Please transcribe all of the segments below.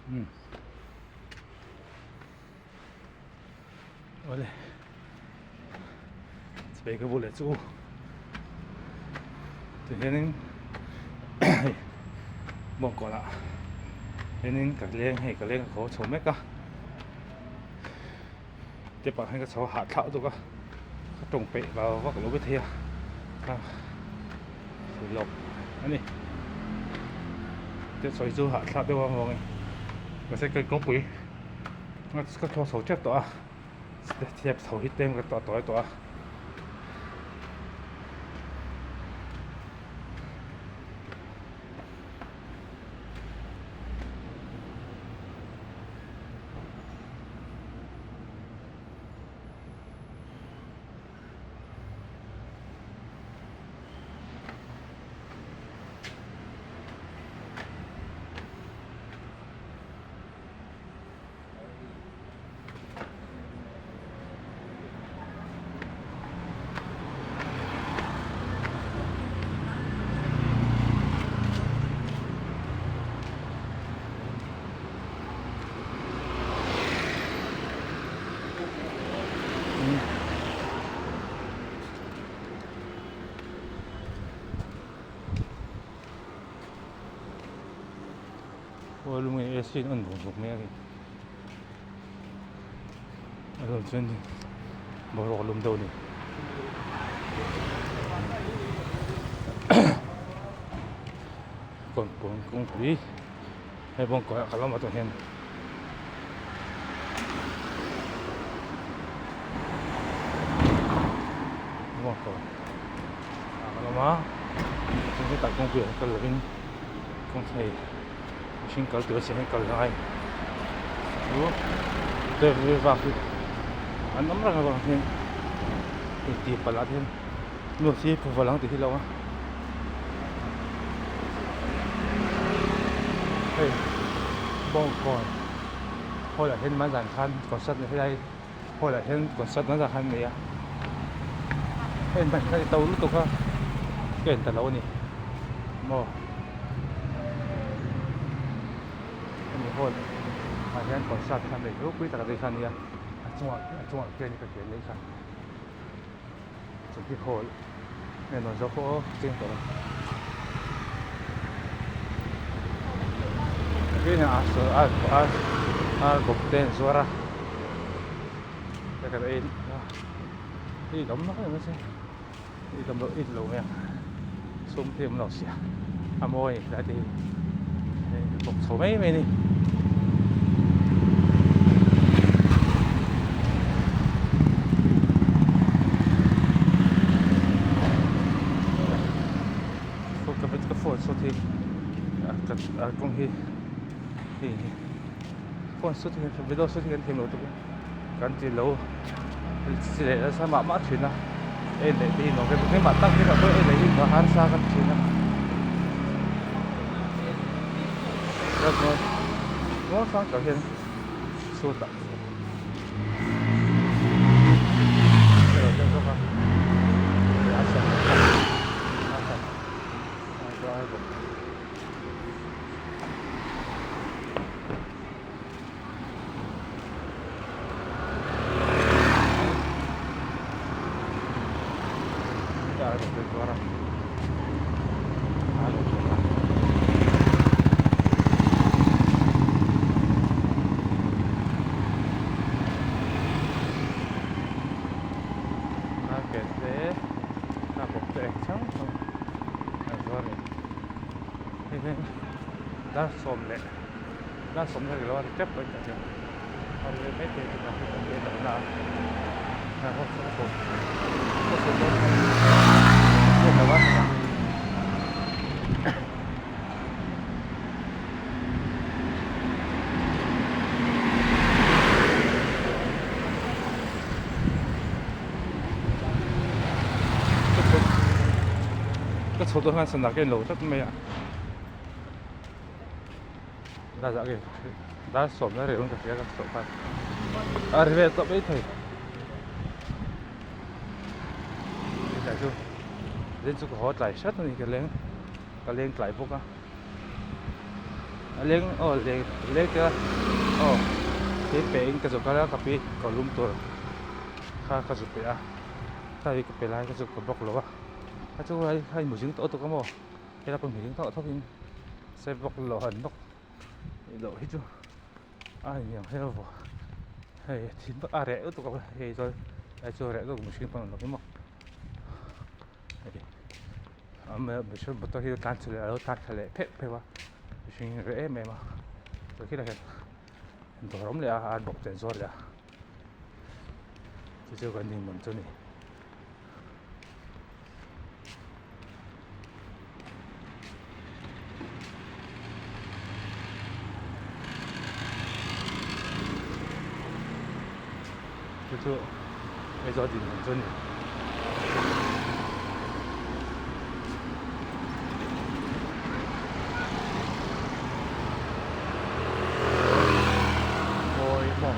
Umm awle chibai ka bul leh chu tihianin hei bawngkawn ah hianin ka leng hei ka leng a khaw chho mek a step ah hian ka chho a hahthlak deuh a ka tawng peih vau vak lo maithei a a sawi lawk a ni te sawi chu hahthlak deuh a vangin mahse ka kawngpui ka thlawk chho tep tawh a step chho hi tlem ka tawi tawh a. Aw lung in AC an on vuk vuk mai a ni a lo chuan boruak a lum deuh a ni kawnpui kawngpui hei bawngkawn ah ka lam atang hian bawngkawn ah ka lam a chuan hetah kawngpui ah kal lovin kawng thei mihring kal tur a siam hian kal ngai chu driver vak hi an awm reng avang hian intih palh ah te hian nuam si phu val ang tih hi lo a hei bawngkawn hall ah hian hmanzan khan concert helai hall ah hian concert hmanzan khan an nei a hei hman kha to lutuk a ka en ta lo a ni maw hemi hall ah hian concert kha an nei ropui tak a kha a nia a chungah a chungah khian ka hria leh kha. Chu hall nge nuam zawk pawh chiang tawh lo a bawk te an zuar a hei lawm nawk em mai i lawm loh i lo mai ang sum te awm lo sia a mawi a ni tlai te hi hei bawk chho mai mai a ni. Ka phone saw hi a kawng hi hei phone saw hi video saw hi kan thiam lo tuk a kan ti lo chi leh nasa mah mah thin a en leh te hi nuam em em mah tak hi en leh hi harsa kan ti thin a. Sawtah Dar sawm leh dar sawm leh ilo a ri tep mai tah hian a ri mai thei a ni a. Ka chho dawn khan sana ka inlo tlat mai a dar sawmna rel ka hria ka chhoh khan a ri ve tawh mai thei tlai chu zin chu ka haw tlai hret a ni ka leng ka leng tlai bawk a. A leng aw leng leng te a aw thei pe in ka zu kal a ka pi ka lum tur kha ka zu pe a kha hi ka pe lai ka chu ka block lo a a chu lai kha in muzing tawh tuk a maw helai pawh muzing tawh thawk in se block lo han block loh hi chu a inhniam hel vawh hei thim a reh lutuk a hei chuan hei chu reh lutuk mihring pawh an awm lo hi maw hei mihring motor hi tlan chho leh a lo tlan thla leh pheuh pheuh a mihring hi reh em em a chuan khilaiah hian dawr a awm leh a ar bawk te an zuar leh a chu chu kan dinhmun chu a ni. Chu chu Aizawl dinhmun chu a ni. Mawi maw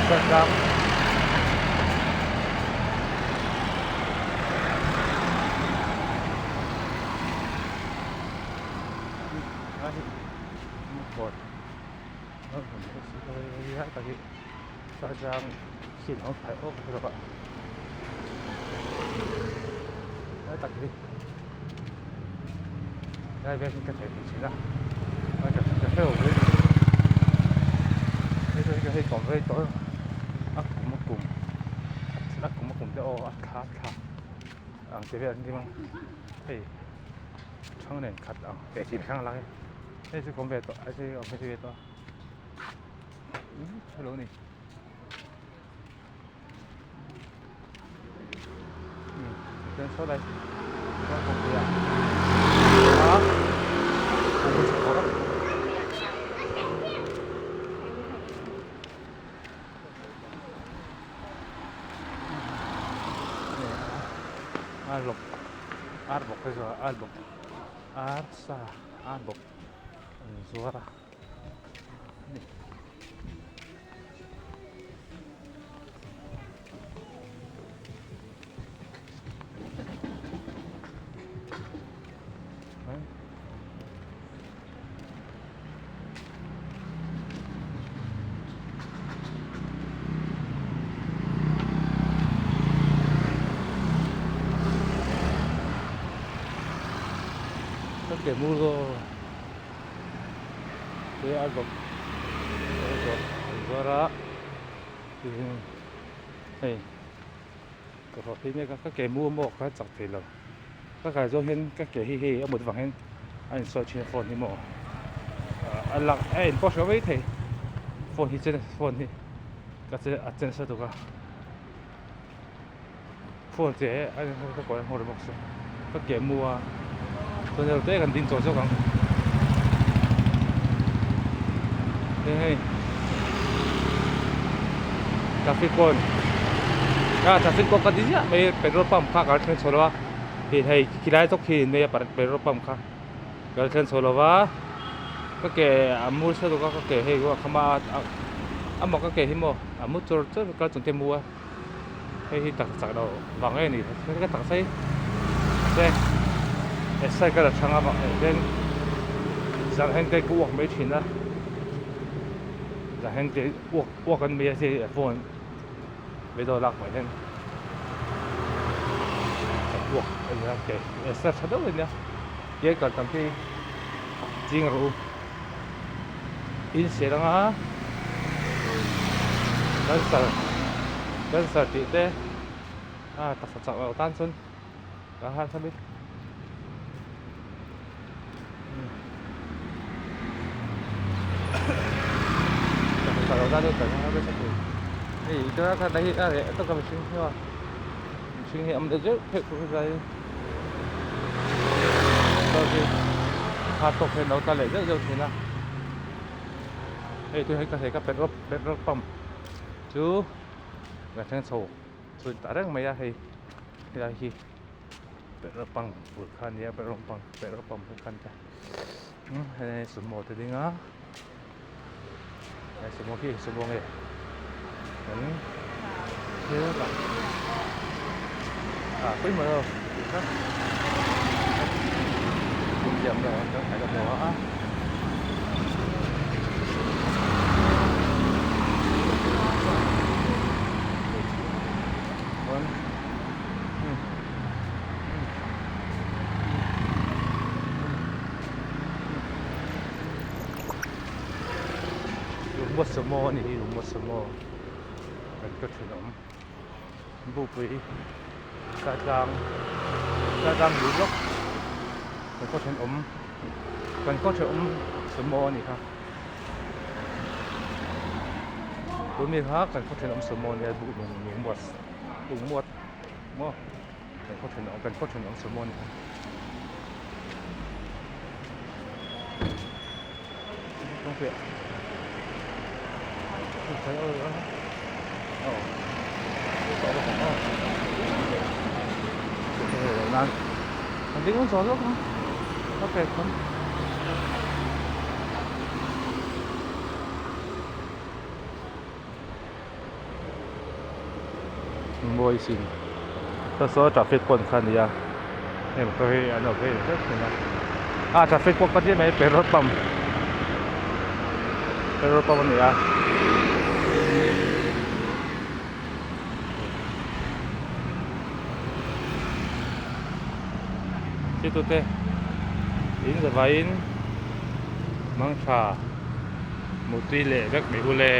Chaltlang Lai tak hi lai vel hi ka thei thei thin a ka ka hrelo ve hei chu hei tawm rei tawh a kum a kum a kum a kum te aw a thla a thla ang te vel an ni ang hei thang nen khat ang teh thil hrang lang hei chu ka awm ve tawh hei chu ka awm ve tawh hello ni. Chuan saw lai saw kawngpui ah a ar bawk ar bawk hei chu ar bawk ar sa ar bawk an zuar a. Ka ke mur zawk. Te a bawk an zuar a hei ka hawh phei mek a ka ke mu maw ka chak thei lo ka kal zawng hian ka ke hi hei a mut vang hian a insawi thin a phone hi maw a lang a en pawh hre mai thei phone hi chen phone hi ka che a che nasa tuk a phone che a ka kawi a hmu ri bawk si ka ke mu a chuan rei te kan ding chawh zawk ang hei hei traffic kawn a traffic kawn ka ti ziah mai petrol pump kha ka thleng chho lo a hei hei khilai zawk khi mai a petrol pump kha ka thleng chho lo va ka ke a mur sa tuk a ka ke hei khama a maw ka ke hi maw a mu chur chur ka chung te mu a. Hei hi tak chak lo vang nge ni ka tak sei se he cycle a chhang a vang hian zan hian kei ka uak mai thin a zan hian kei uak uak an mai a hei phone video lak pah hian ka uak a nia ke exercise tha deuh a nia ke kal tam hi ching rawh u. In sel anga cancer cancer tih te a taksa chak loh tan chuan ka han hla bik taksa chak loh tan chuan kan hla bik hei tuna kha hei a reh tawk a mihring hi a mihring hi a awm deuh zeuh pheuh pheuh lai kha tawk hian lo tla leh zeuh zeuh thin a hei chu hei ka hei ka petrol petrol pump chu ka thleng chho chhun ta reng mai a hei helai hi petrol pump bul kha a nia petrol pump petrol pump bul kha a ni ta hei sumo te ding a. He sumo khi sumo nge kan thil lah ah pawimawh lo tih kha inziak vel ang tangkai ka hmu a. Chuan Lungmuat sumo a ni hi lungmuat sumo kan ka thenawm bupui saitlang saitlang bul lawk kan khaw thenawm kan khaw thenawm sumo a ni kha tun mi kha kan khaw thenawm sumo a nia lungmuat lungmuat maw kan khaw thenawm kan khaw thenawm sumo a ni kha. Mawi sin ta saw traffic pawh kha a ni a hei motor hi an lo phei ve hrep thin a ah traffic pawh ka ti mai petrol pump petrol pump a ni a. Tute in zavaiin mangtha mutui leh vek mai ule.